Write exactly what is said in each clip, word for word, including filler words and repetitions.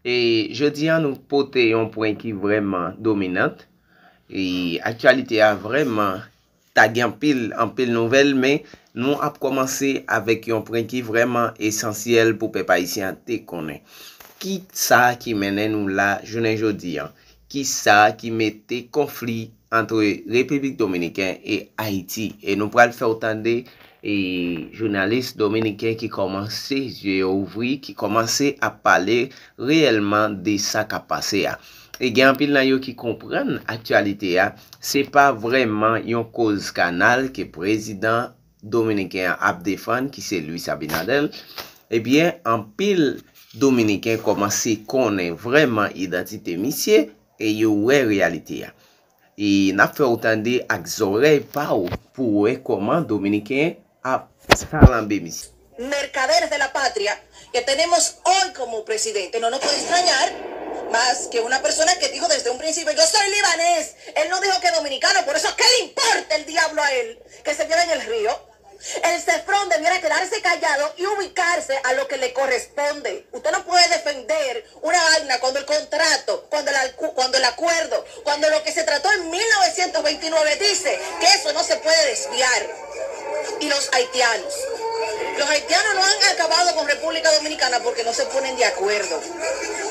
E jodi a, nou pote yon pwen ki vrèman dominant. E aktyalite a vrèman ta gen anpil, anpil nouvèl, men nou ap kòmanse avèk yon pwen ki vrèman esansyèl pou pèp ayisyen an te konnen. Ki sa ki mennen nou la jounen jodi a? Ki sa ki mete konfli ant Repiblik Dominiken e Ayiti? E nou pral fè w tande e jounalis dominiken ki kòmanse zye yo ouvri, ki kòmanse ap pale reyèlman de sa k ap pase a. E gen anpil nan yo ki konprann aktyalite a, se pa vrèman yon koz kanal ke prezidan dominiken an ap defann, ki se Luis Abinader. Ebyen, anpil dominiken kòmanse konnen vrèman idantite misye e yo wè reyalite a. E n ap fè w tande ak zòrèy pa w pou w wè kòman dominiken ap salanbe misye. Mercaderes de la patria que tenemos hoy como presidente. No nos puede extrañar más que una persona que dijo desde un principio, yo soy libanés. Él no dijo que dominicano, por eso, ¿qué le importa el diablo a él? Que se lleven el río. El Cefrón debiera quedarse callado y ubicarse a lo que le corresponde. Usted no puede defender una vaina cuando el contrato, cuando el, cuando el acuerdo, cuando lo que se trató en mil novecientos veintinueve dice que eso no se puede desviar. Y los haitianos. Los haitianos no han acabado con República Dominicana porque no se ponen de acuerdo.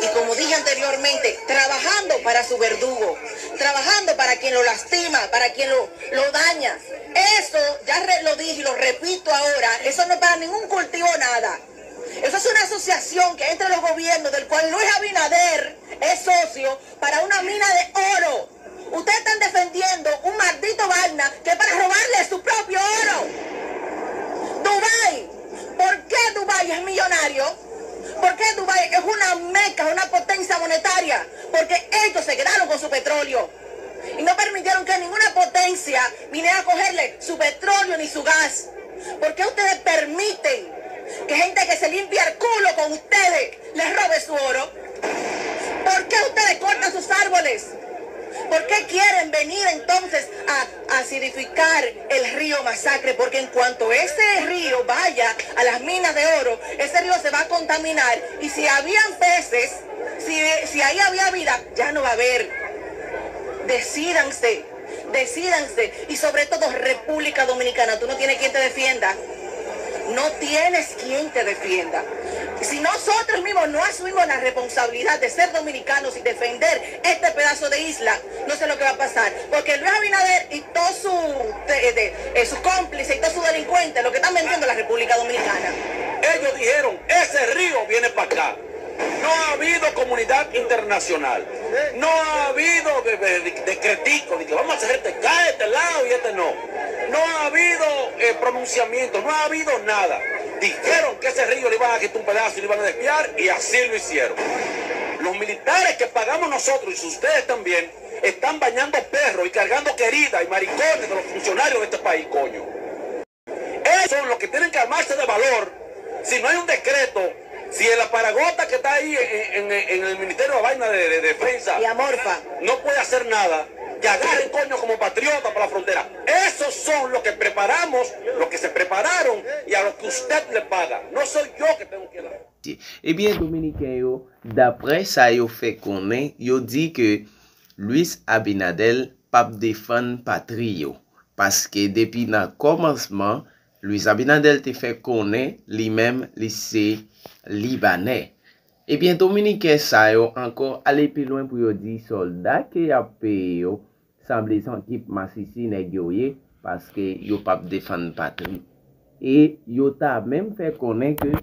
Y como dije anteriormente, trabajando para su verdugo, trabajando para quien lo lastima, para quien lo, lo daña. Eso, ya re- lo dije y lo repito ahora, eso no es para ningún cultivo nada. Eso es una asociación que entre los gobiernos del cual Luis Abinader es socio para una mina de oro. Ustedes están defendiendo un maldito vaina que es para robarle su propio oro. Dubái, ¿por qué Dubái es millonario? ¿Por qué Dubái es una meca, una potencia monetaria? Porque ellos se quedaron con su petróleo y no permitieron que ninguna potencia viniera a cogerle su petróleo ni su gas. ¿Por qué ustedes permiten que gente que se limpia el culo con ustedes les robe su oro? ¿Por qué ustedes cortan sus árboles? ¿Por qué quieren venir entonces a acidificar el río Masacre? Porque en cuanto ese río vaya a las minas de oro, ese río se va a contaminar. Y si habían peces, si, si ahí había vida, ya no va a haber. Decídanse, decídanse. Y sobre todo República Dominicana, tú no tienes quien te defienda. No tienes quien te defienda. Si nosotros mismos no asumimos la responsabilidad de ser dominicanos y defender este pedazo de isla, no sé lo que va a pasar. Porque Luis Abinader y todos su, de- de- eh, sus cómplices y todos sus delincuentes lo que están vendiendo la República Dominicana. Ellos dijeron, ese río viene para acá. No ha habido comunidad internacional. No ha habido de, de- de- decretico de que vamos a hacer este acá, este lado y este no. No ha habido eh, pronunciamiento, no ha habido nada. Dijeron que ese río le iban a quitar un pedazo y lo iban a desviar y así lo hicieron. Los militares que pagamos nosotros y ustedes también están bañando perros y cargando queridas y maricones de los funcionarios de este país, coño. Esos son los que tienen que armarse de valor. Si no hay un decreto, si el aparagota que está ahí en, en- en el Ministerio de Vaina de, de Defensa Y amorfa. no puede hacer nada, que agarren coño como patriota para la frontera. Esos son los que preparamos, los que se prepararon y a los que usted le paga. No soy yo que tengo que dar. Ebyen, dominiken yo, daprè sa yo fè konnen, yo di ke Luis Abinader p ap defann patri yo, paske depi nan kòmansman, Luis Abinader te fè konnen li menm li se Libanè. Ebyen, dominiken sa yo ankò ale pi lwen pou yo di sòlda ke y ap peye yo sanble se yon ekip masisi nèg yo ye, paske yo p ap defann patri. E yo ta menm fè konnen ke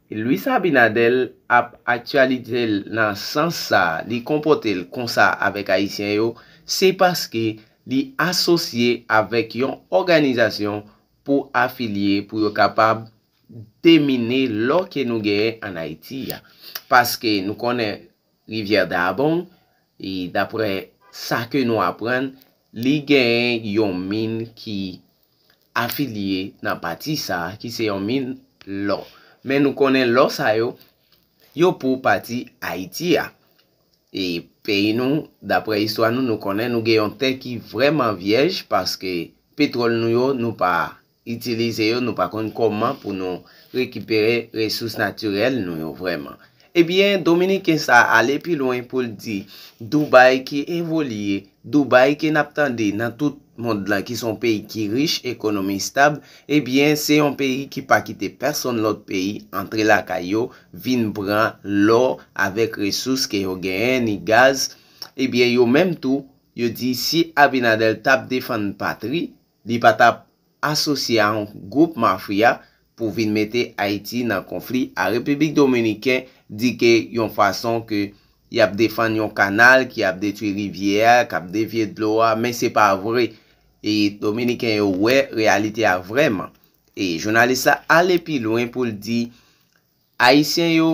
Luis Abinader ap aktyalize l nan sans sa a, li konpòte l konsa avèk Ayisyen yo, se paske li asosye avèk yon òganizasyon pou afilye, pou yo kapab demine lò ke nou genyen ann Ayiti a. Paske nou konnen Rivyè Dabon, e daprè sa ke nou aprann, li genyen yon min ki afilye nan pati sa a, ki se yon min lò. Men nou konnen lò sa yo, yo pou pati Ayiti a. E peyi nou, daprè istwa nou, nou konnen nou gen yon tè ki vrèman vyèj, paske petwòl nou yo, nou pa itilize yo, nou pa konn kòman pou nou rekipere resous natirèl nou yo vrèman. Ebyen, Dominiken sa a ale pi lwen pou l di, Dubai ki evolye, Dubai ke n ap tande nan tout mond lan, ki se yon peyi ki rich, ekonomi stab, ebyen, se yon peyi ki pa kite pèsonn lòt peyi antre lakay yo, vin pran lò avèk resous ke yo genyen, ni gaz. Ebyen, yo menm tou, yo di si Abinader t ap defann patri, li pa t ap asosye a yon gwoup mafya pou vin mete Ayiti nan konfli a Repiblik Dominiken, di ke yon fason ke y ap defann yon kanal ki ap detwi rivyè a, k ap devye dlo a, men se pa vre. E Dominiken yo wè reyalite a vrèman. E jounalis la ale pi lwen pou l di, Ayisyen yo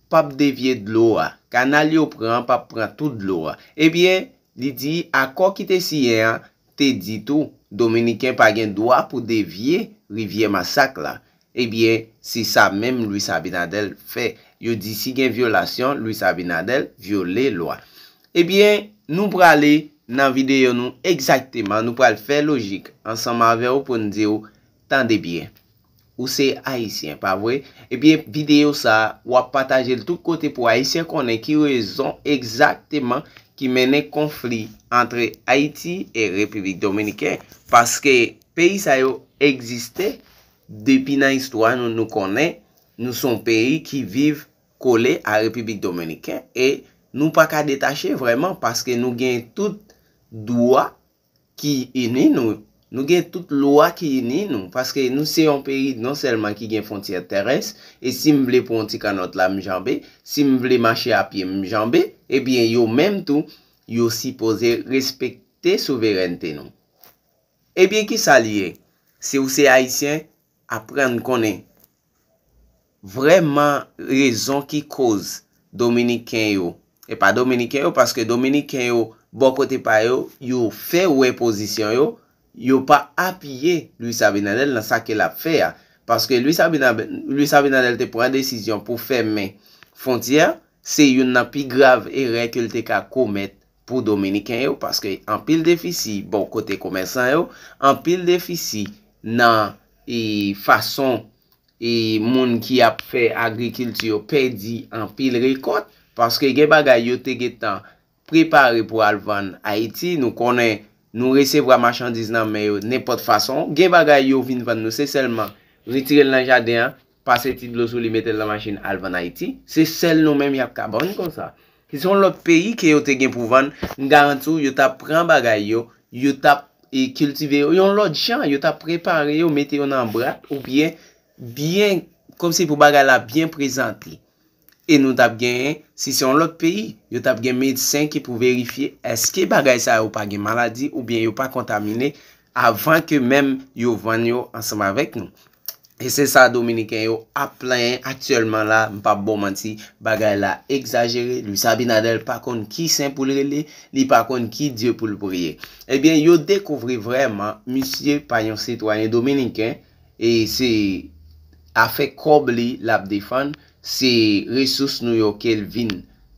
p ap devye dlo a. Kanal yo pran p ap pran tout dlo a. Ebyen, li di akò ki te siyen an te di tou, Dominiken pa gen dwa pou devye rivyè Masak la. Ebyen, se sa menm Luis Abinader fè. Yo di si gen vyolasyon, Luis Abinader vyole lwa. Ebyen, nou prale nan videyo nou egzakteman. Nou pral fè lojik ansanm avè w pou n di w, tande byen. Ou se Ayisyen, pa vre? Ebyen, videyo sa a, w ap pataje l tout kote pou Ayisyen konnen ki rezon egzakteman ki mennen konfli antre Ayiti e Repiblik Dominiken. Paske peyi sa yo egziste depi nan istwa nou, nou konnen nou se yon peyi ki viv kole a Repiblik Dominiken e nou pa ka detache vrèman paske nou gen tout dwa ki ini nou. Nou gen tout lwa ki ini nou, paske nou se yon peyi non sèlman ki gen fwontyè terès, e si m vle pran yon ti kannòt la, m janbe, si m vle mache a pye, m janbe, ebyen, yo menm tou, yo sipoze respekte souverènte nou. Ebyen, ki sa l ye? Si w se Ayisyen, aprann konnen vrèman rezon ki koz Dominiken yo, e pa Dominiken yo, paske Dominiken yo, bò kote pa yo, yo fè wè pozisyon yo, yo pa apiye Luis Abinader nan sa ke l ap fè a. Paske Luis Abinader, Luis Abinader te pran desizyon pou fèmen fwontyè, se youn nan pi grav erè ke l te ka komèt pou Dominiken yo, paske anpil defisi bò kote komèsan yo, anpil defisi nan e, fason e, moun ki ap fè agrikilti yo pèdi anpil rekòt, paske gen bagay yo te gentan prepare pou al vann Ayiti. Nou konnen nou resevwa machandiz nan men yo nenpòt fason. Gen bagay yo vin vann nou, se sèlman retire l nan jaden an, pase ti dlo sou li, mete l nan machin, al vann Ayiti. Se sèl nou menm y ap ka vann konsa. Si se yon lòt peyi ke yo te gen pou vann, m garanti w, yo t ap pran bagay yo, yo t ap e, kiltive yo yon lòt jan, yo t ap prepare yo, mete yo nan bwat oubyen byen, kòmsi pou bagay la byen prezante. E nou t ap genyen, si se yon lòt peyi, yo t ap gen medsen ki pou verifye èske bagay sa yo pa gen maladi oubyen yo pa kontamine avan ke menm yo vann yo ansanm avèk nou. E se sa Dominiken yo ap plenyen aktyèlman la, m p ap ba w manti, bagay la egzajere, Luis Abinader pa konn ki sen pou l rele, li pa konn ki Dye pou l priye. Ebyen, yo dekouvri vrèman, misye pa yon sitwayen dominiken, e se afè kòb li l ap defann, se resous nou yo ke l vin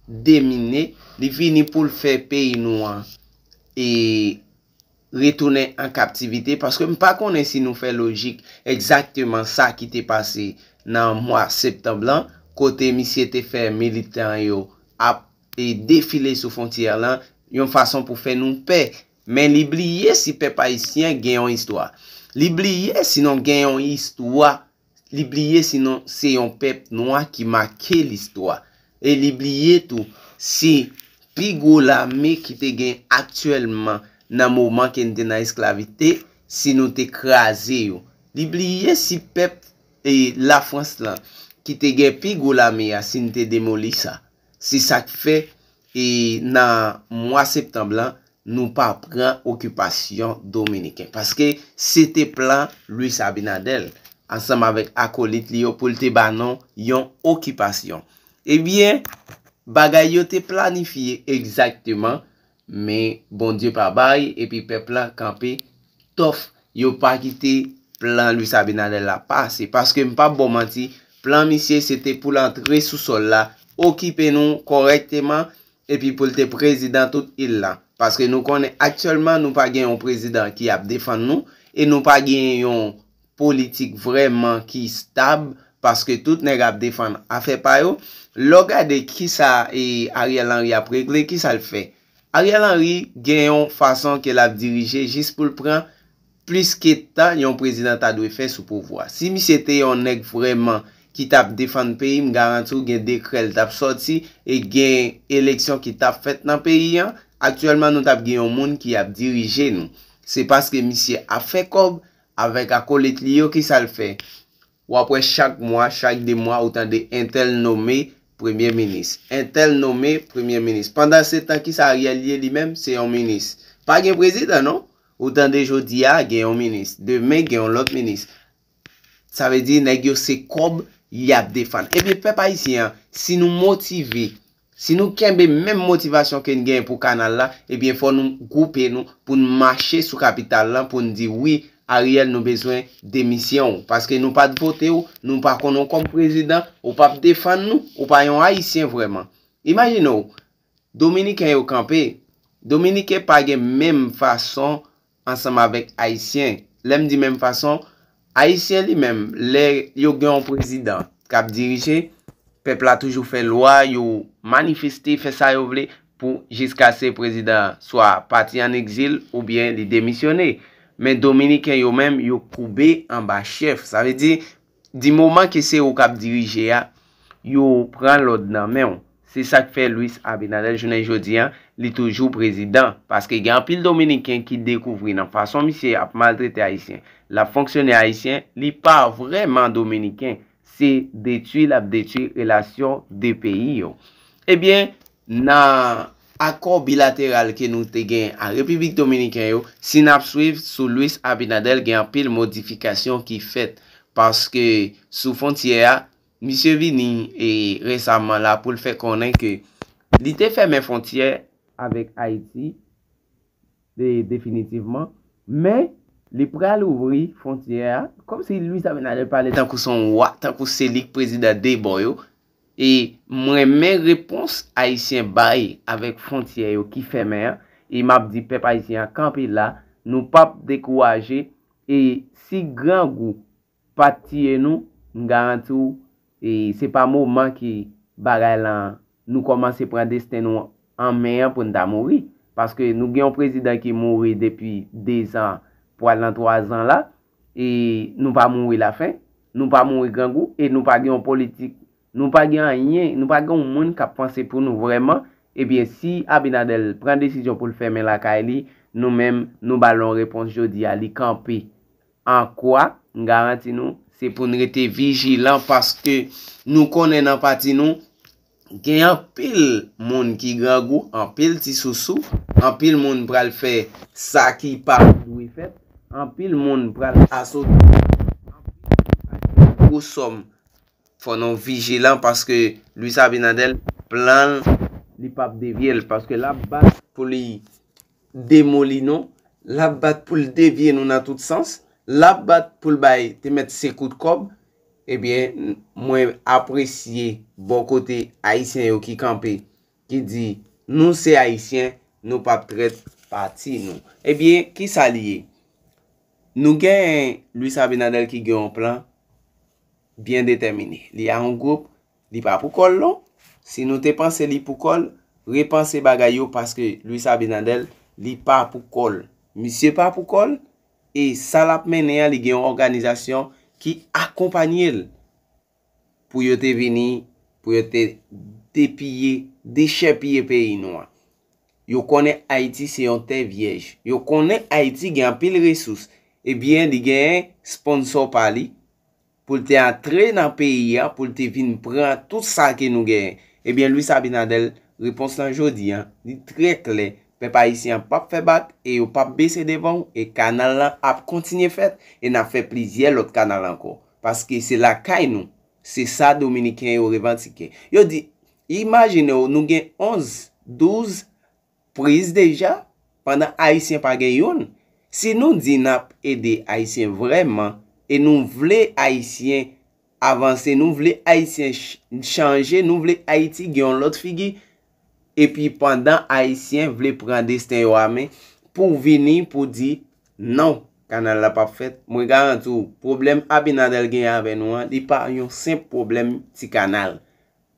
demine, li vini pou l fè peyi nou an, e retounen an kaptivite, paske m pa konnen si nou fè lojik egzakteman sa ki te pase nan mwa septanm lan, kote misye te fè militan yo ap e, defile sou fwontyè lan, yon fason pou fè nou pè. Men li bliye si pèp ayisyen gen yon istwa. Li bliye si nou gen yon istwa. Li bliye si nou se yon pèp nwa ki make listwa. E li bliye tou si pi gwo lame ki te gen aktyèlman nan moman ke n te nan esklavite, si nou te kraze yo. Li bliye si pèp e, Lafrans lan ki te gen pi gwo lame a, si n te demoli sa. Se sa k fè e, nan mwa septanm lan, nou pa pran okipasyon dominiken. Paske se te plan Luis Abinader ansanm avèk akolit li yo pou l te ba nou yon okipasyon. Ebyen, bagay yo te planifye egzakteman, men Bondye pa bay, epi pèp la kanpe tòf, yo pa kite plan Luis Abinader la pase. Paske m p ap ba w manti, plan misye se te pou l antre sou sòl la, okipe nou kòrèkteman, epi pou l te prezidan tout il la. Paske nou konnen aktyèlman nou pa gen yon prezidan ki ap defann nou, e nou pa gen yon politik vrèman ki stab, paske tout nèg ap defann afè pa yo, Lè w gade kisa e Ariel Henry ap regle, kisa l fè? Ariel Henry gen yon fason ke l ap dirije jis pou l pran plis ke tan yon prezidan ta dwe fè sou pouvwa. Si misye te yon nèg vrèman ki t ap defann peyi, m garanti w gen dekrè l t ap sòti e gen eleksyon ki t ap fèt nan peyi an. Aktyèlman, nou t ap gen yon moun ki ap dirije nou. Se paske misye ap fè kòb avèk akolit li yo, kisa l fè? W ap wè chak mwa, chak de mwa, ou tande entèl nome premye minis. Entèl nome premye minis. Pandan se tan, kisa Ariel ye li menm? Se yon minis. Pa gen prezidan, non. Ou tande jodi a, gen yon minis. Demen, gen yon lòt minis. Sa vle di, nèg yo se kòb y ap defann. Ebyen, pèp ayisyen an, si nou motive, si nou kenbe menm motivasyon ke n gen pou kanal la, ebyen, fò nou gwoupe nou pou n mache sou kapital lan, pou n di, wi, Ariel, nou bezwen demisyon w. Paske nou pa t vote w, nou pa konn ou kòm prezidan, ou p ap defann nou, ou pa yon Ayisyen vrèman. Imajine w, Dominiken yo kanpe. Dominiken pa gen menm fason ansanm avèk Ayisyen. Lè m di menm fason, Ayisyen li menm, lè yo gen yon prezidan k ap dirije, pèp la toujou fè lwa, yo manifeste, fè sa yo vle pou jiskaske prezidan swa pati an egzil oubyen li demisyone. Men Dominiken yo menm, yo koube anba chèf. Sa vle di, di moman ke se ou k ap dirije a, yo pran lòd nan men w. Se sa k fè Luis Abinader jounen jodi a, li toujou prezidan. Paske gen anpil Dominiken ki dekouvri nan fason misye ap maltrete Ayisyen, l ap fonksyone Ayisyen, li pa vrèman Dominiken. Se detwi l ap detwi relasyon de peyi yo. Ebyen, nan akò bilateral ke nou te gen a Repiblik Dominiken yo, si n ap swiv sou Luis Abinader, gen anpil modifikasyon ki fèt. Paske sou fwontyè a, misye vini e resaman la pou l fè konnen ke li te fèmen fwontyè avèk Ayiti de, definitivman, men li pral ouvri fwontyè a, kòmsi Luis Abinader pale tankou se yon wa, tankou se li k prezidan de bò yo. E m renmen repons Ayisyen bay avèk fwontyè yo ki fèmen an. E m ap di pèp ayisyen an kanpe la, nou p ap dekouraje. E si grangou pa t tiye nou, m garanti w, e se pa moman ki bagay lan, nou kòmanse pran desten nou an men an pou n ta mouri. Paske nou gen yon prezidan ki mouri depi de zan, pral nan twa zan la, e nou pa mouri lafen, nou pa mouri grangou, e nou pa gen yon politik, nou pa gen anyen, nou pa gen yon moun k ap panse pou nou vrèman. Ebyen, si Abinader pran desizyon pou l fèmen lakay li, nou menm, nou ba l yon repons jodi a, li kanpe. An kwa, m garanti nou, se pou n rete vijilan paske nou konnen nan pati nou, gen anpil moun ki grangou, anpil ti sousou, anpil moun pral fè sa ki pa dwe fèt, anpil moun pral asoti. Gwo sòm, fò nou vijilan paske Luis Abinader, plan l, li p ap devye l, paske l ap bat pou li demoli nou, l ap bat pou l devye nou nan tout sans, l ap bat pou l bay te mèt se kout kòb. Ebyen, mwen apresye bò kote Ayisyen yo ki kanpe, ki di, nou se Ayisyen, nou p ap trèt pati nou. Ebyen, kisa li ye? Nou gen Luis Abinader ki gen yon plan byen detèmine. Li a yon gwoup, li pa pou kò l non. Si nou te panse li pou kò l, repanse bagay yo paske Luis Abinader, li pa pou kò l. Misye pa pou kò l, e sa l ap mennen an, li gen yon òganizasyon ki akonpanye l pou yo te vini, pou yo te depiye, dechèpiye peyi nou an. Yo konnen Ayiti se yon tè vyèj. Yo konnen Ayiti gen anpil resous. Ebyen, li genyen sponsò pa li pou l te antre nan peyi a, pou l te vin pran tout sa ke nou genyen. Ebyen, Luis Abinader, repons lan jodi a, li trè klè. Pèp ayisyen an p ap fè bak e yo p ap bese devan w e kanal lan ap kontinye fèt e n ap fè plizyè lòt kanal ankò. Paske se lakay nou. Se sa Dominiken yo revandike. Yo di, imajine w, nou gen onz, douz priz deja, pandan Ayisyen pa gen youn. Si nou di n ap ede Ayisyen vrèman, e nou vle Ayisyen avanse, nou vle Ayisyen ch-, chanje, nou vle Ayiti gen yon lòt figi, epi pandan Ayisyen vle pran desten yo a men, pou vini, pou di, non, kanal la p ap fèt, mwen garanti w, pwoblèm Abinader genyen avè nou an, li pa yon senp pwoblèm ti kanal.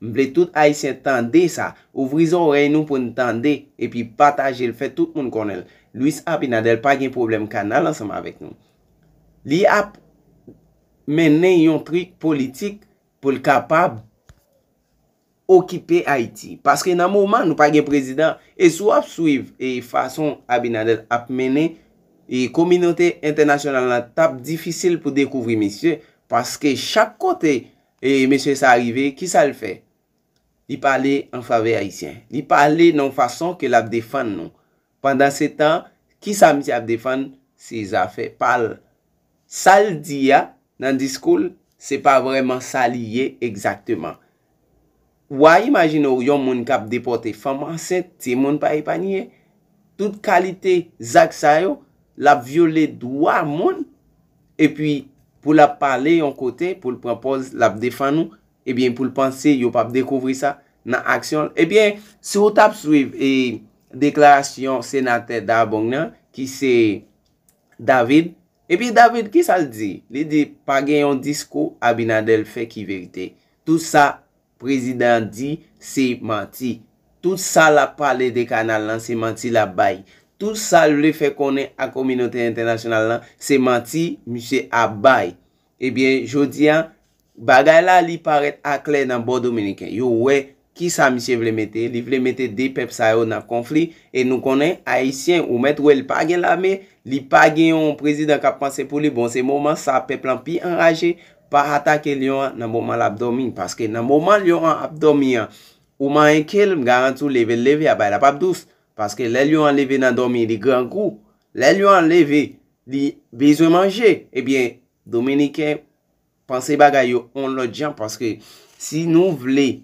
M vle tout Ayisyen tande sa. Ouvri zòrèy nou pou n tande, epi pataje l, fè tout moun konnen l. Luis Abinader pa gen pwoblèm kanal ansanm avèk nou. Li ap mennen yon trik politik pou l kapab okipe Ayiti. Paske nan moman nou pa gen prezidan, e si w ap swiv e fason Abinader ap mennen, e kominote entènasyonal la t ap difisil pou dekouvri misye, paske chak kote e mesye sa rive, kisa l fè? Li pale an favè Ayisyen. Li pale nan yon fason ke l ap defann nou. Pandansetan, kisa misye ap defann? Se zafè pa l. Sa l di a nan diskou l, se pa vrèman sa li ye egzakteman. W a imajine w yon moun k ap depòte fanm ansent, timoun pa epanye. Tout kalite zak sa yo, l ap vyole dwa moun. Epi, pou l ap pale yon kote, pou l pran pòz, l ap defann ou, ebyen, pou l panse yo p ap dekouvri sa nan aksyon l. Ebyen, si w t ap swiv e deklarasyon senatè Darbong nan, ki se David, ebyen, David, kisa l di? Li di, pa gen yon diskou Abinader fè ki verite. Tout sa prezidan an di, se manti. Tout sa l ap pale de kanal lan, se manti l ap bay. Tout sa l vle fè konnen ak kominote entènasyonal lan, se manti misye ap bay. Ebyen, jodi a, bagay la, li parèt aklè nan bò dominiken. Yo wè kisa misye vle mete. Li vle mete de pèp sa yo nan konfli. E nou konnen, Ayisyen, ou mèt wè l pa gen lame, li pa gen yon prezidan k ap panse pou li. Bon, se moman sa pèp lan pi anraje, pa atake lyon an nan moman l ap dòmi. Paske nan moman lyon an ap dòmi an, ou manyen ke l, m garanti w, leve l leve a, bagay la p ap dous. Paske lè lyon an leve nan dòmi, li grangou. Lè lyon an leve, li bezwen manje. Ebyen, dominiken panse bagay yo yon lòt jan, paske si nou vle,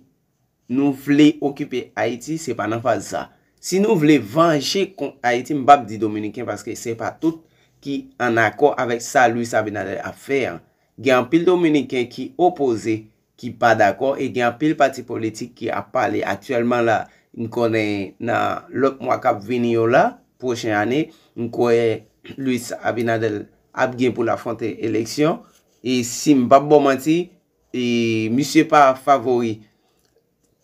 nou vle okipe Ayiti, se pa nan faz sa. Si nou vle vanje kont Ayiti, m p ap di dominiken, paske se pa tout ki an akò avèk sa Luis Abinader ap fè an. Gen anpil dominiken ki opoze, ki pa dakò, e gen anpil pati politik ki ap pale aktyèlman la. M konnen nan lòt mwa k ap vini yo la, pwochen ane, m kwè Luis Abinader ap gen pou l afwonte eleksyon. E si m p ap ba w manti, e misye pa favori.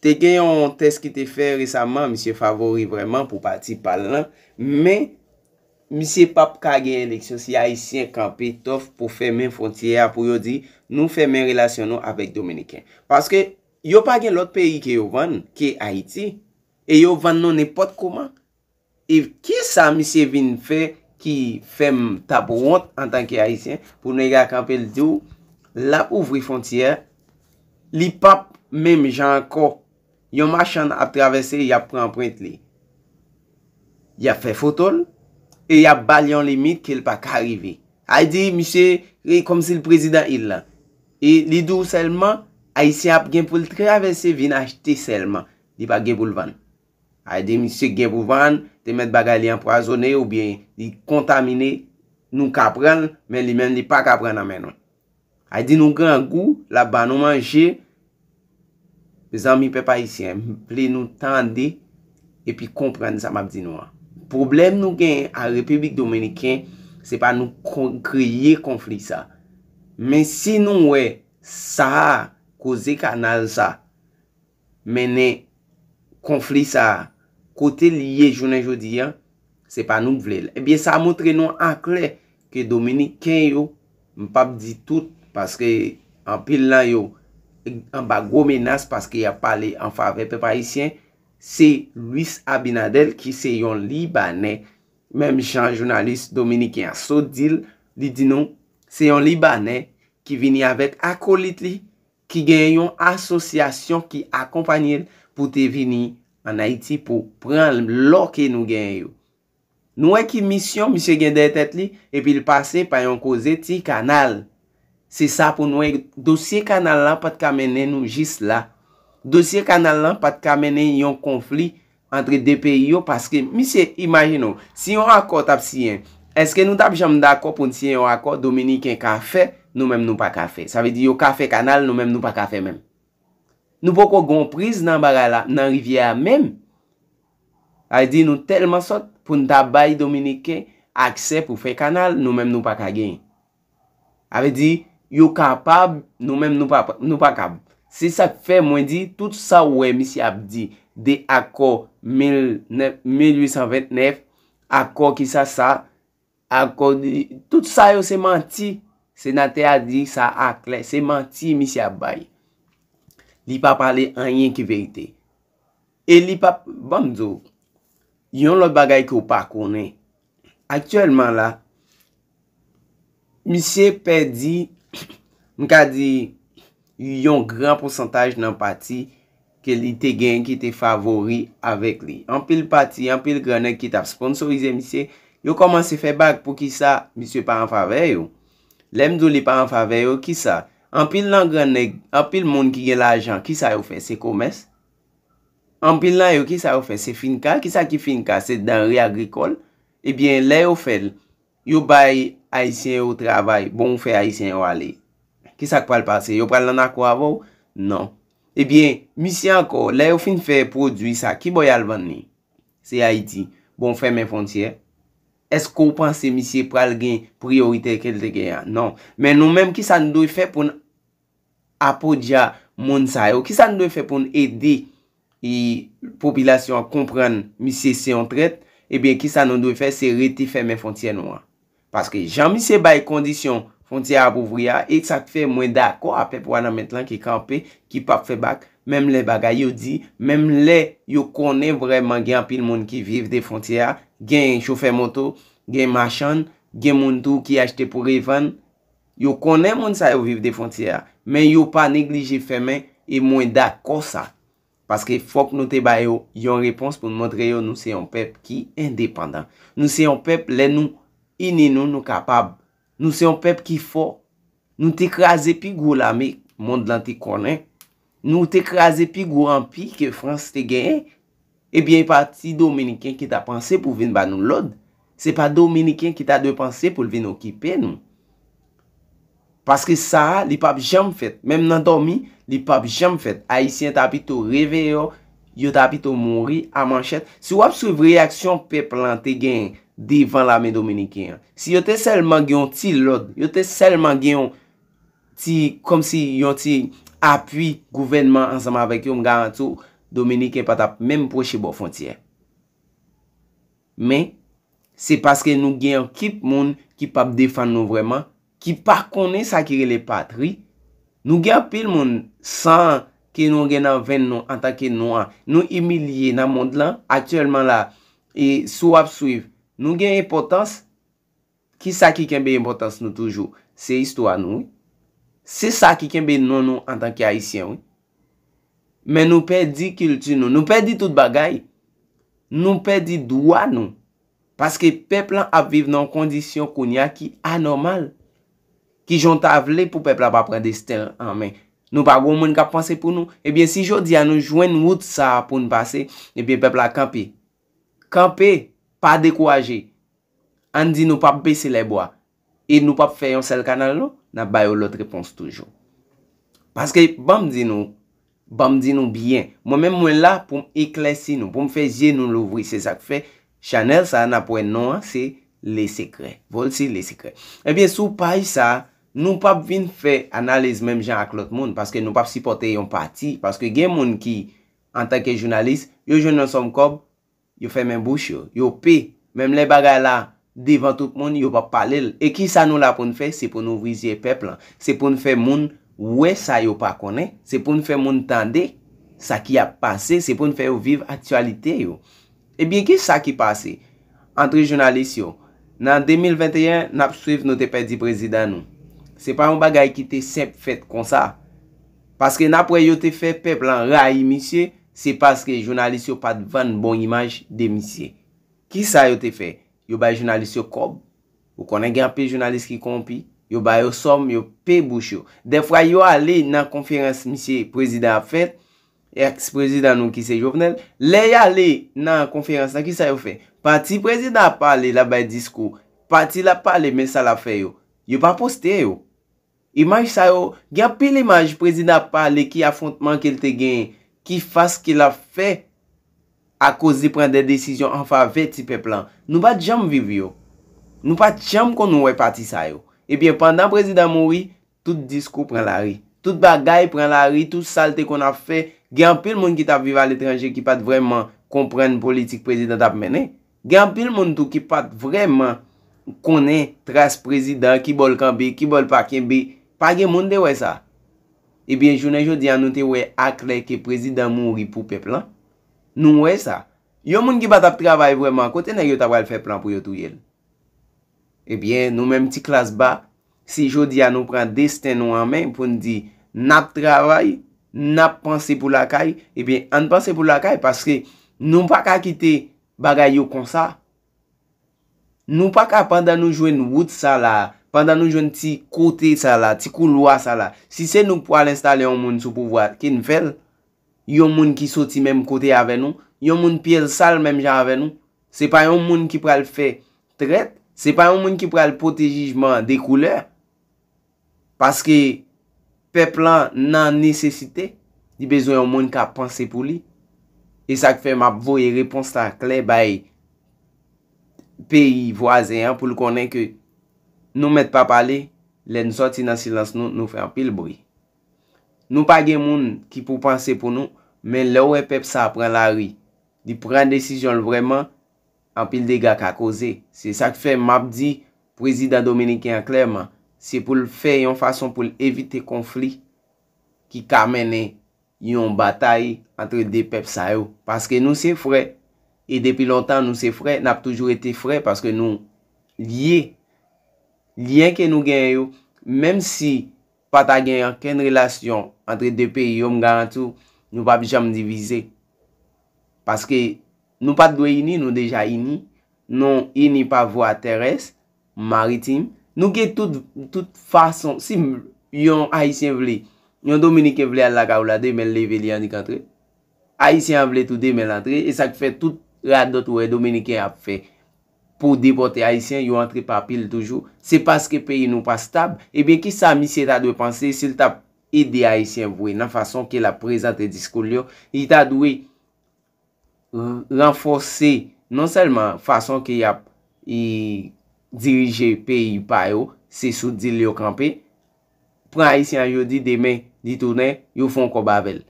Te gen yon tès ki te fè resaman, misye favori vrèman pou pati pa l lan, men misye p ap ka gen eleksyon si Ayisyen kanpe tòf pou fèmen fwontyè a, pou yo di, nou fèmen relasyon nou avèk Dominiken. Paske yo pa gen lòt peyi ke yo vann ke Ayiti, e yo vann nou nenpòt kòman. E kisa misye vin fè ki fè m t ap wont antanke Ayisyen pou nèg la kanpe l di w l ap ouvri fwontyè, li p ap menm jan ankò. Yon machann ap travèse, y ap pran anprent li. Y ap fè foto l e y ap ba l yon limit ke l pa ka rive. Sa vle di, misye, e kòmsi l prezidan il lan. E li di w sèlman, Ayisyen ap gen pou l travèse vin achte sèlman. Li pa gen pou l vann. Sa vle di, misye gen pou vann, te mèt bagay li anpwazonnen oubyen li kontamine, nou ka pran l, men li menm li pa ka pran nan men nou. Sa vle di nou grangou, l ap ba nou manje. Mezanmi, pèp ayisyen, m vle nou tande epi konprann sa m ap di nou an. Pwoblèm nou genyen ak Repiblik Dominiken, se pa nou kon-, kreye konfli sa. Men si nou wè sa a, koze kanal sa, mennen konfli sa a, kote l ye jounen jodi a, se pa nou k vle l. Ebyen, sa montre nou aklè ke Dominiken yo, m p ap di tout, paske anpil nan yo anba gwo menas, paske y ap pale an favè pèp ayisyen, se Luis Abinader ki se yon Libanè, menm jan jounalis dominiken an sot di l, li di nou, se yon Libanè ki vini avèk akolit li, ki gen yon asosyasyon ki akonpanye l pou te vini ann Ayiti pou pran lò ke nou genyen yo. Nou wè ki misyon misye gen dèyè tèt li, epi l pase pa yon koze ti kanal. Se sa pou nou wè, dosye kanal la pa t ka mennen nou jis la. Dosye kanal la pa t ka mennen yon konfli ant de peyi yo, paske, misye, imajine w, si yon akò t ap siyen, èske nou t ap janm dakò pou n siyen yon akò Dominiken ka fè, nou menm nou pa ka fè? Sa vle di yo ka fè kanal, nou menm nou pa ka fè menm. Nou poko gen yon priz nan bagay la, nan rivyè a menm. Sa vle di nou tèlman sòt pou n ta bay Dominiken aksè pou fè kanal, nou menm nou pa ka genyen. Sa vle di, yo kapab, nou menm nou pa, nou pa kab. Se sa k fè mwen di, tout sa w wè misye ap di de akò mil nèf, mil uit san vennèf, akò kisa sa, akò, tout sa yo se manti. Senatè a di sa aklè, se manti misye ap bay. Li pa pale anyen ki verite. E li pa, ban m di w, yon lòt bagay ke w pa konnen. Aktyèlman la, misye pèdi, m ka di, yon gran pousantaj nan pati ke li te gen ki te favori avèk li. Anpil pati, anpil gran nèg ki t ap sponsorize misye, yo kòmanse fè bak. Poukisa misye pa an favè yo? Lè m di w li pa an favè yo, kisa? Anpil nan gran nèg, anpil moun ki gen lajan, kisa yo fè? Se komès. Anpil nan yo, kisa yo fè? Se finka. Kisa ki finka? Se danre agrikòl. Ebyen, lè yo fè l, yo bay Ayisyen yo travay. Bon, ou fè Ayisyen yo ale. Kisa k pral pase? Yo pral nan akò avè w? Non. Ebyen, misye ankò, lè yo fin fè pwodui sa, ki bò y al vann li? Se Ayiti. Bon, fèmen fwontyè. Èske w panse misye pral gen priyorite ke l te gen an? Non. Men nou menm, kisa n dwe fè pou n apodya moun sa yo? Kisa n dwe fè pou n ede e popilasyon an konprann misye se yon trèt? Ebyen, kisa nou dwe fè? Se rete fèmen fwontyè nou an. Paske jan misye bay kondisyon fwontyè a ap ouvri a, e sa k fè mwen dakò a pèp Wanament lan ki kanpe, ki p ap fè bak, menm lè bagay yo di, menm lè yo konnen vrèman gen anpil moun ki viv de fwontyè a, gen chofè moto, gen machann, gen moun tou ki achte pou revann. Yo konnen moun sa yo viv de fwontyè a, men yo pa neglije fèmen, e mwen dakò sa. Paske fòk nou te ba yo yon repons pou n montre yo nou se yon pèp ki endepandan. Nou se yon pèp, lè nou ini nou, nou kapab. Nou se yon pèp ki fò. Nou te kraze pi gwo lame mond lan te konnen. Nou te kraze pi gwo anpi ke Frans te genyen. Ebyen, e pa ti Dominiken ki ta panse pou vin ba nou lòd. Se pa Dominiken ki ta dwe panse pou l vin okipe nou. Paske sa a, li p ap janm fèt. Menm nan dòmi, li p ap janm fèt. Ayisyen ta pito reveye yo, yo ta pito mouri a manchèt. Si w ap swiv reyaksyon pèp lan te gen devan lame dominiken an, si yo te sèlman gen yon ti lòd, yo te sèlman gen yon ti, kòmsi yon ti apui gouvènman ansanm avèk yo, m garanti w, Dominiken pa t ap menm pwoche bò fwontyè. Men, se paske nou gen yon kip moun ki p ap defann nou vrèman, ki pa konnen sa ki rele patri. Nou gen anpil moun, san ke nou gen nan venn nou antanke nwa, nou imilye nan mond lan. Aktyèlman la, e si w ap swiv, nou gen enpòtans. Kisa ki kenbe enpòtans nou toujou? Se istwa nou, wi. Se sa ki kenbe non nou antanke Ayisyen, wi. Men nou pèdi kilti nou, nou pèdi tout bagay. Nou pèdi dwa nou. Paske pèp lan ap viv nan yon kondisyon kounye a ki anòmal. Kijan w ta vle pou pèp la pa pran desten l an men? Nou pa gen moun k ap panse pou nou? Ebyen, si jodi a nou jwenn wout sa a pou n pase, ebyen, pèp la kanpe. Kanpe, pa dekouraje. Ann di nou p ap bese lèbwa e nou p ap fè yon sèl kanal, non, n ap ba yo lòt repons toujou. Paske, ban m di nou, ban m di nou byen, mwen menm mwen la pou m eklèsi nou, pou m fè zye nou louvri. Se sa k fè chanèl sa a n ap wè non an se Le Secret. Volcy Le Secret. Ebyen, sou paj sa a, nou p ap vin fè analiz menm jan ak lòt moun, paske nou p ap sipòte yon pati, paske gen moun ki, antanke jounalis, yo jwenn yon sòm kòb, yo fèmen bouch yo, yo pe. Menm lè bagay la devan tout moun, yo p ap pale l. E kisa nou la pou n fè? Se pou n ouvri zye pèp lan. Se pou n fè moun wè sa yo pa konnen. Se pou n fè moun tande sa ki ap pase. Se pou n fè yo viv aktyalite yo. Ebyen, kisa ki pase? Antre jounalis yo. Nan de mil venteyen, n ap swiv, nou te pèdi prezidan nou. Se pa yon bagay ki te senp fèt konsa. Paske n ap wè yo te fè pèp lan rayi misye, se paske jounalis yo pa t vann bon imaj de misye. Kisa yo te fè? Yo bay jounalis yo kòb. Ou konnen gen anpil jounalis ki kowonpi. Yo ba yo sòm, yo pe bouch yo. Dèfwa yo ale nan konferans misye prezidan ap fè, eks prezidan nou ki se Jovenel. Lè y ale nan konferans lan, kisa yo fè? Pati prezidan ap pale, l ap bay diskou. Pati l ap pale, men sa l ap fè yo. Yo pa poste yo. Imaj sa yo, gen anpil imaj prezidan ap pale ki afwontman ke l te genyen, ki fas ke l ap fè akoz li pran de desizyon an favè ti pèp lan. Nou pa t janm viv yo. Nou pa t janm konn wè pati sa yo. Ebyen, pandan prezidan mouri, tout diskou pran lari. Tout bagay pran lari, tout sa l te konn ap fè. Gen anpil moun ki t ap viv aletranje ki pa t vrèman konprann politik prezidan t ap mennen. Gen anpil moun tou ki pa t vrèman konnen tras prezidan, ki bò l kanpe, ki bò l pa kenbe. Pa gen moun te wè sa. Ebyen, jounen jodi a, nou te wè aklè ke prezidan mouri pou pèp lan. Nou wè sa. Yon moun ki pa t ap travay vrèman, kote nèg yo ta pral fè plan pou yo touye l? Ebyen, nou menm ti klas ba, si jodi a nou pran desten nou an men pou n di n ap travay, n ap panse pou lakay, ebyen, ann panse pou lakay, paske nou pa ka kite bagay yo konsa. Nou pa ka, pandan nou jwenn wout sa la, pandan nou jwenn ti kote sa la, ti koulwa sa la, si se nou k pral enstale yon moun sou pouvwa, ki n fè l? Yon moun ki soti menm kote avè nou, yon moun pye l sal menm jan avè nou. Se pa yon moun ki pral fè trèt, se pa yon moun ki pral pote jijman de koulè. Paske pèp lan nan nesesite, li bezwen yon moun k ap panse pou li. E sa k fè m ap voye repons la klè bay peyi vwazen an pou l konnen ke nou mèt pa pale, lè n sòti nan silans nou, nou fè anpil bri. Nou pa gen moun ki pou panse pou nou, men lè w wè pèp sa a pran lari, li pran desizyon l vrèman, anpil dega ka koze. Se sa k fè m ap di prezidan dominiken an klèman, se pou l fè yon fason pou l evite konfli ki ka mennen yon batay antre de pèp sa yo. Paske nou se frè, e depi lontan nou se frè, n ap toujou rete frè paske nou lye. Lyen ke nou genyen yo, menm si pa ta gen okenn relasyon antre de peyi yo, m garanti w, nou p ap janm divize. Paske nou pa t dwe ini, nou deja ini. Nou ini pa vwa tèrès, maritim. Nou gen tout, tout fason. Si m, yon Ayisyen vle, yon Dominiken vle al lakay ou la, demen l leve, li annik antre. Ayisyen an vle tou demen l antre. E sa k fè tout radòt ou wè Dominiken ap fè pou depòte Ayisyen, yo antre pa pil toujou. Se paske peyi nou pa stab. Ebyen, kisa misye ta dwe panse si l t ap ede Ayisyen vre nan fason ke l ap prezante diskou l yo? Li ta dwe r-, ranfòse non sèlman fason ke y ap, e, dirije peyi pa yo, se sou dil yo kanpe. Pran Ayisyen an jodi, demen, li tounen, yo fè yon kòb avè l.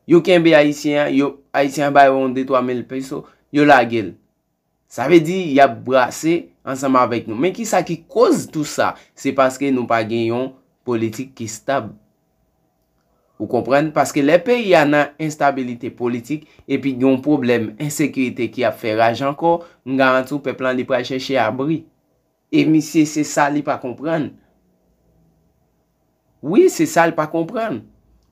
Yo kenbe Ayisyen an, yo, Ayisyen an ba yo yon de twa mil peso, yo lage l. Sa vle di, y ap brase ansanm avèk nou. Men kisa ki koz tou sa? Se paske nou pa gen yon politik ki stab. Ou konprann? Paske lè peyi a nan enstabilite politik, epi gen yon pwoblèm ensekirite ki ap fè raj ankò, m garanti w pèp lan li pral chèche abri. E misye, se sa li pa konprann. Wi, se sa l pa konprann.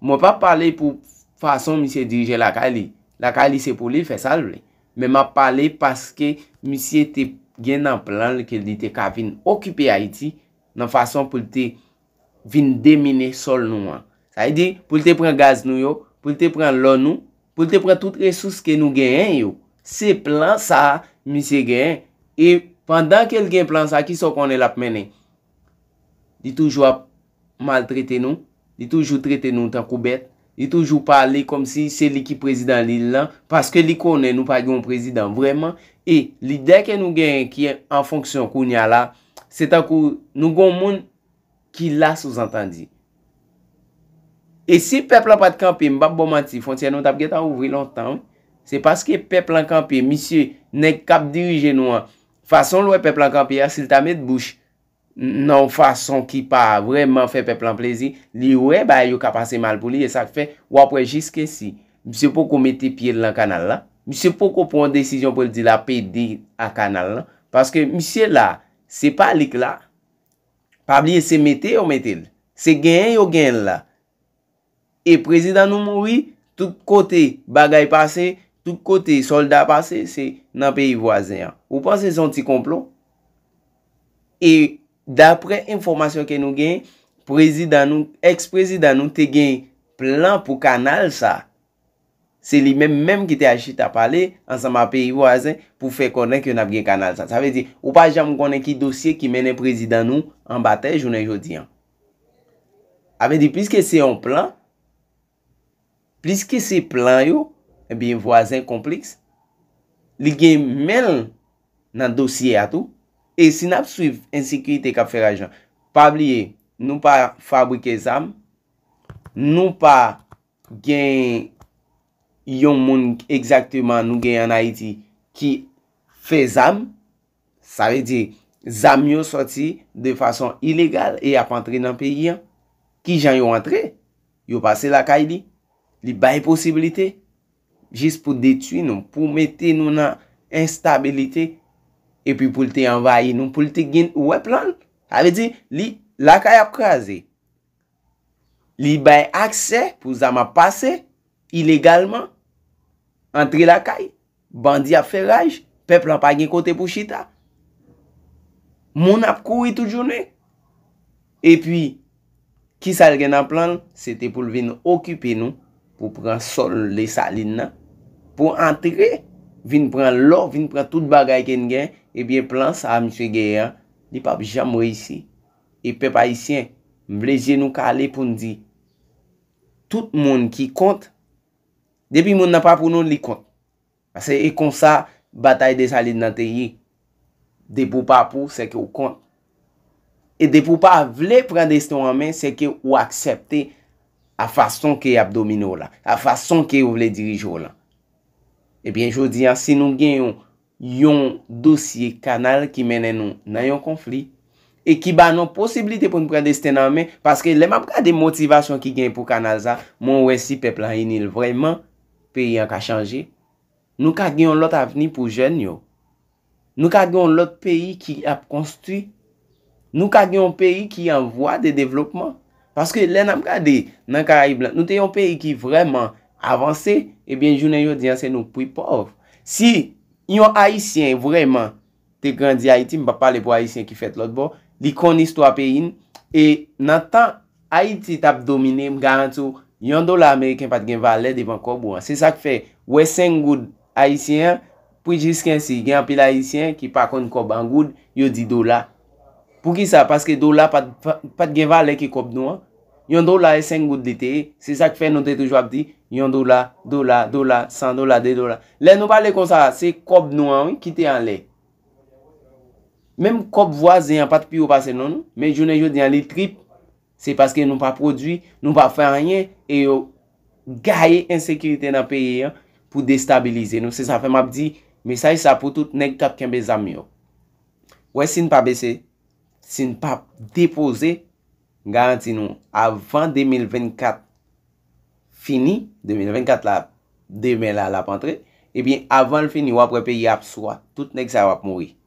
Mwen p ap pale pou fason misye dirije lakay li. Lakay li se pou li, l fè sa l vle. Men m ap pale paske misye te gen nan plan l ke li te ka vin okipe Ayiti nan fason pou l te vin demine sòl nou an. Sa vle di, pou l te pran gaz nou yo, pou l te pran lò nou, pou l te pran tout resous ke nou genyen yo. Se plan sa a misye genyen. E pandan ke l gen plan sa a, kisa w konnen l ap mennen? Li toujou ap maltrete nou, li toujou trete nou tankou bèt, li toujou pale kòmsi se li ki prezidan lil lan, paske li konnen nou pa gen yon prezidan vrèman, e lidè ke nou genyen ki an fonksyon kounye a la, se tankou nou gen yon moun ki la souzantandi. E si pèp lan pa t kanpe, m p ap ba w manti, fwontyè nou t ap gentan ouvri lontan, wi. Se paske pèp lan kanpe, misye, nèg k ap dirije nou an, fason l wè pèp lan kanpe a, si l ta met bouch nan yon fason ki pa vrèman fè pèp lan plezi, li wè bagay yo ka pase mal pou li, e sa k fè w ap wè jiskesi misye poko mete pye l nan kanal la, misye poko pran yon desizyon pou l di l ap ede a kanal lan, paske misye la, se pa li k la. Pa bliye se mete yo mete l. Se genyen yo genyen l la. E prezidan nou mouri, tout kote bagay pase, tout kote sòlda pase, se nan peyi vwazen an. Ou panse se yon ti konplo? E daprè enfòmasyon ke nou genyen, prezidan nou, èks prezidan nou te gen plan pou kanal sa. Se li menm menm ki te al chita pale ansanm a peyi vwazen pou fè konnen ke n ap gen kanal sa. Sa vle di, ou pa janm konnen ki dosye ki mennen prezidan nou anba tè jounen jodi an. Sa vle di, piske se yon plan, piske se plan yo, ebyen, vwazen konplis, li gen men l nan dosye a tou. E si n ap swiv ensekirite k ap fè raj lan, pa bliye, nou pa fabrike zam, Nou pa gen yon moun egzakteman nou gen ann Ayiti ki fè zam. Sa vle di, zam yo sòti de fason ilegal e y ap antre nan peyi an. Kijan yo antre? Yo pase lakay li. Li bay posiblite jis pou detwi nou, pou mete nou nan enstabilite, epi pou l te anvayi nou, pou l te gen, ou wè plan l? Sa vle di, li, lakay ap kraze. Li bay aksè pou zam ap pase ilegalman, antre lakay, bandi ap fè raj, pèp lan pa gen kote pou chita. Moun ap kouri tout jounen. Epi, kisa l gen nan plan l? Se te pou l vin okipe nou, pou pran sòl Desalin nan, pou antre, vin pran lò, vin pran tout bagay ke n gen. Ebyen, plan sa a misye genyen an, li p ap janm reyisi. E pèp ayisyen, m vle je nou kale pou n di, tout moun ki kont, depi moun nan pa pou nou, li kont. Paske e konsa batay Desalin nan te ye. Depi w pa pou, se ke w kont. E depi w pa vle pran desten w an men, se ke w aksepte a fason ke y ap domine w la, a fason ke yo vle dirije w lan. Ebyen, jodi a, si nou gen yon, yon dosye kanal ki mennen nou nan yon konfli, e ki ba nou posiblite pou n pran desten nan men, paske lè m ap gade motivasyon ki gen pou kanal sa, mwen wè si pèp lan ini l vrèman, peyi an ka chanje. Nou ka gen yon lòt avni pou jèn yo. Nou ka gen yon lòt peyi ki ap konstwi. Nou ka gen yon peyi ki an vwa de devlopman. Paske lè n ap gade nan Karayib lan, nou te yon peyi ki vrèman avanse, ebyen, jounen jodi an, se nou k pi pòv. Si yon Ayisyen vrèman te grandi Ayiti, m p ap pale pou Ayisyen ki fèt lòt bò, li konn istwa peyi n, e nan tan Ayiti t ap domine, m garanti w, yon dola ameriken pa t gen valè devan kòb ou an. Se sa k fè, w wè senk goud ayisyen an, pou jiskensi, gen anpil Ayisyen ki pa konn kòb an goud, yo di dola. Poukisa? Paske dola pa t, pa, pa t gen valè ke kòb nou an. Yon dola e senk goud li te ye. Se sa k fè nou te toujou ap di, yon dola, dola, dola, san dola, de dola. Lè nou pale konsa, se kòb nou an, wi, ki te anlè. Menm kòb vwazen an pa t pi wo pase nou, non. Men jounen jodi an, li trip. Se paske nou pa pwodui, nou pa fè anyen, e yo gaye ensekirite nan peyi an pou destabilize nou. Se sa fè m ap di, mesaj sa pou tout nèg k ap kenbe zam yo. Wè si n pa bese, si n pa depoze, m garanti nou, avan de mil vennkat fini, de mil vennkat la, demen la, l ap antre, ebyen, avan l fini, w ap wè peyi a ap swa. Tout nèg sa yo ap mouri.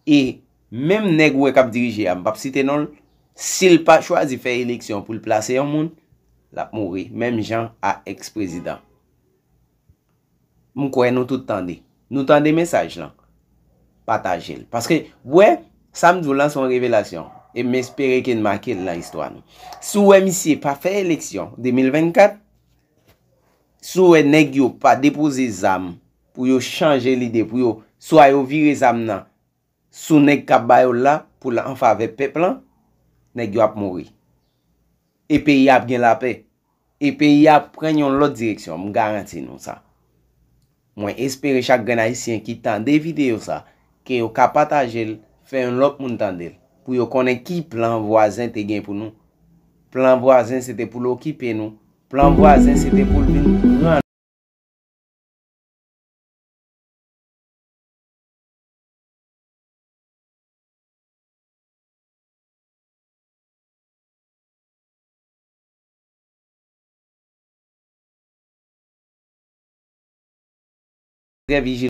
E menm nèg ou wè k ap dirije a, m p ap site non l, si l pa chwazi fè eleksyon pou l plase yon moun, l ap mouri, menm jan a èks prezidan. M kwè nou tout tande. Nou tande mesaj lan. Pataje l. Paske, w wè, sa m di w lan se yon revelasyon. E m espere ke n make l nan istwa nou. Si w wè misye pa fè eleksyon de mil vennkat, si w wè nèg yo pa depoze zam pou yo chanje lide, pou yo, swa yo vire zam nan sou nèg k ap ba yo l la, pou l an favè pèp lan, nèg yo ap mouri. E peyi a ap gen lapè. E peyi a ap pran yon lòt direksyon, m garanti nou sa. Mwen espere chak grenn Ayisyen ki tande videyo sa, ke yo ka pataje l, fè yon lòt moun tande l, pou yo konnen ki plan vwazen te gen pou nou. Plan vwazen se te pou l okipe nou. Plan vwazen se te pou l vin pran trè vijilan.